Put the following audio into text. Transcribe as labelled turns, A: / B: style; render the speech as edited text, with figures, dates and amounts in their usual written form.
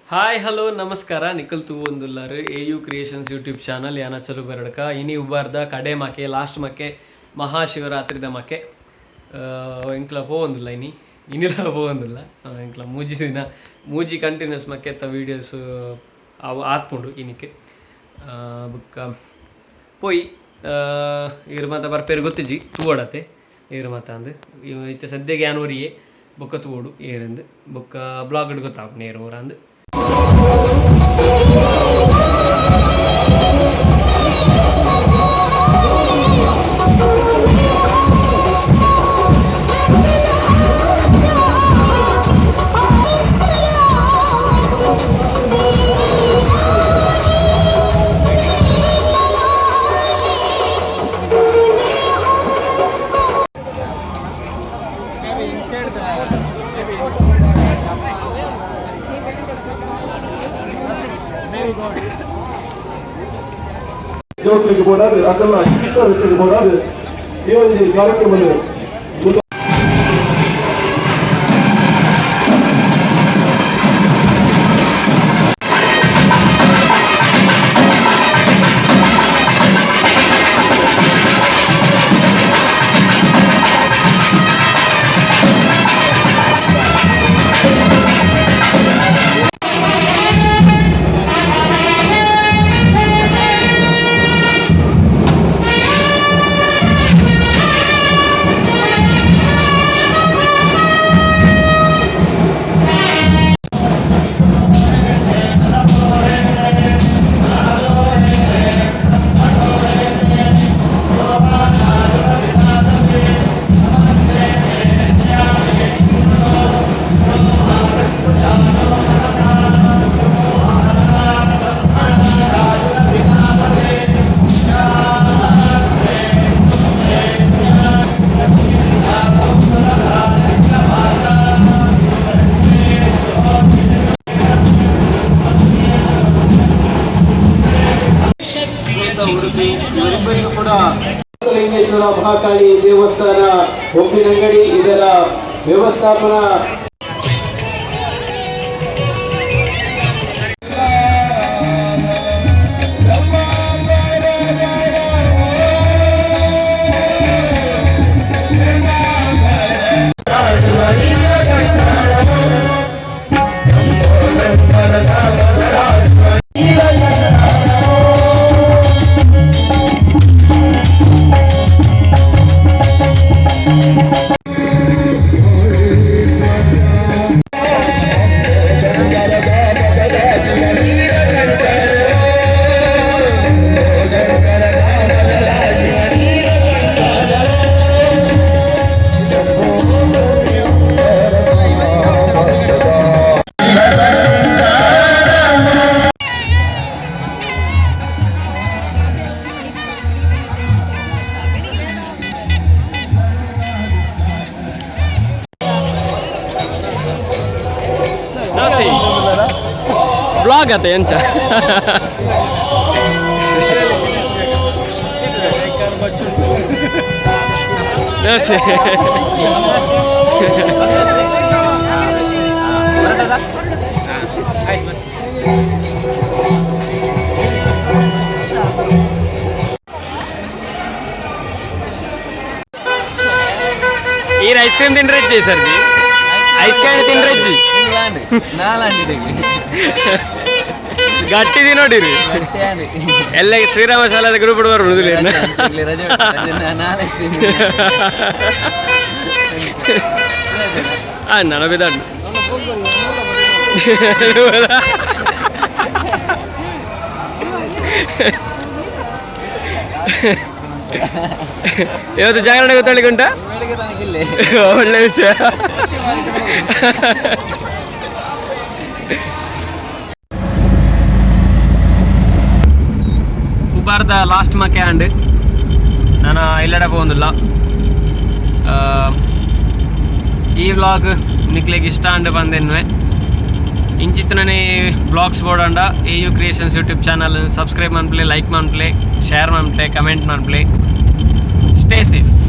A: Hi hello ನಮಸ್ಕಾರ. Nikhil ತೂವೊಂದುಲ್ಲಾರು A U creations YouTube channel. ಯಾನ ಚಲು ಬರಡ್ಕ ಇನಿ ಉಬಾರ್ದ ಕಡೆ ಮಕೆ ಲಾಸ್ಟ್ ಮಕೆ ಮಹಾಶಿವರಾತ್ರಿದ ಮಕೆ ಎಂಕ್ಲ ಪೋವೊಂದುಲ್ಲ ಇನಿ ಇನಿಲ ಪೋವೊಂದುಲ್ಲ ಎಂಕ್ಲ ಮೂಜಿ ದಿನ ಮೂಜಿ ಕಂಟಿನ್ಯೂಸ್ ಮಕ್ಕೆತ್ತ ವೀಡಿಯೋಸ್ ಅವು ಆತ್ಪುಂಡು ಇನಿಕೆ ಬುಕ್ಕ ಪೋಯಿ ಇರ್ ಮಾತ ಬರ್ಪೇರು ಗೊತ್ತಿಜ್ಜಿ ತೂವಡತೆ ಏರು ಮಾತ ಅಂದು ಇತ್ತೆ ಸದ್ಯಗೆ ಯಾನ್ ಒರಿಯೆ ಬೊಕ್ಕ ತೂವೊಡು ಏರಂದು ಬೊಕ್ಕ ಬ್ಲಾಗ್ ಗೊತ್ತಾಪುಂಡು ಏರು ಊರ ಅಂದು.
B: ಜೋಕ್ಲಿಗೆ ಬೋಡಾದ ಅದೆಲ್ಲ ಶಿಕ್ಷಕರಿಗೆ ಬೋಡಾದ ಈ ಒಂದು ಕಾರ್ಯಕ್ರಮವನ್ನು
C: ಉಡುಪಿ ಇವರಿಬ್ಬರಿಗೂ ಕೂಡ ಲಿಂಗೇಶ್ವರ ಮಹಾಕಾಳಿ ದೇವಸ್ಥಾನ ಉಪ್ಪಿನಂಗಡಿ ಇದರ ವ್ಯವಸ್ಥಾಪನಾ
A: ನಮಸ್ತೆ. ಬ್ಲಾಗ್ ಆತ ಎಂಚ ನಮಸ್ತೆ. ಈರ್ ಐಸ್ ಕ್ರೀಮ್ ತಿನ್ರೆಜ್ಜಿ ಸರ್, ಐಸ್ ಕ್ರೀಮ್ ತಿನ್ರೆಜ್ಜಿ. ಗಟ್ಟಿದಿ ನೋಡಿರಿ ಎಲ್ಲ ಶ್ರೀರಾಮ ಶಾಲಾದ ಗ್ರೂಪ್ ಬರುವುದಿಲ್ಲ. ಆ ನಾನು ಬಿದ್ದಾಡು. ಇವತ್ತು ಜಾಗರಣೆ ಗೊತ್ತಾಗ್ಲಿಕ್ಕೆ ಉಂಟಾ? ಒಳ್ಳೆ ವಿಷಯ. ಉಬಾರ್ದ ಲಾಸ್ಟ್ ಮಕ್ಕೆ ಆಂಡ್ ನಾನು ಇಲ್ಲಡೆ ಪೋವೊಂದುಲ್ಲ. ಈ ವ್ಲಾಗ್ ನಿಕ್ಲೆಗ್ ಇಷ್ಟ ಅಂಡ್ ಬಂದೆನ್ವೆ. ಇಂಚಿತ್ತನೇ ಬ್ಲಾಗ್ಸ್ ಬೋಡಂಡ A U creations YouTube channel subscribe ಮನ್ಪ್ಲೆ, like ಮನ್ಪ್ಲೆ, ಶೇರ್ ಮನ್ಪ್ಲೆ, ಕಮೆಂಟ್ ಮನ್ಪ್ಲೆ. Stay safe.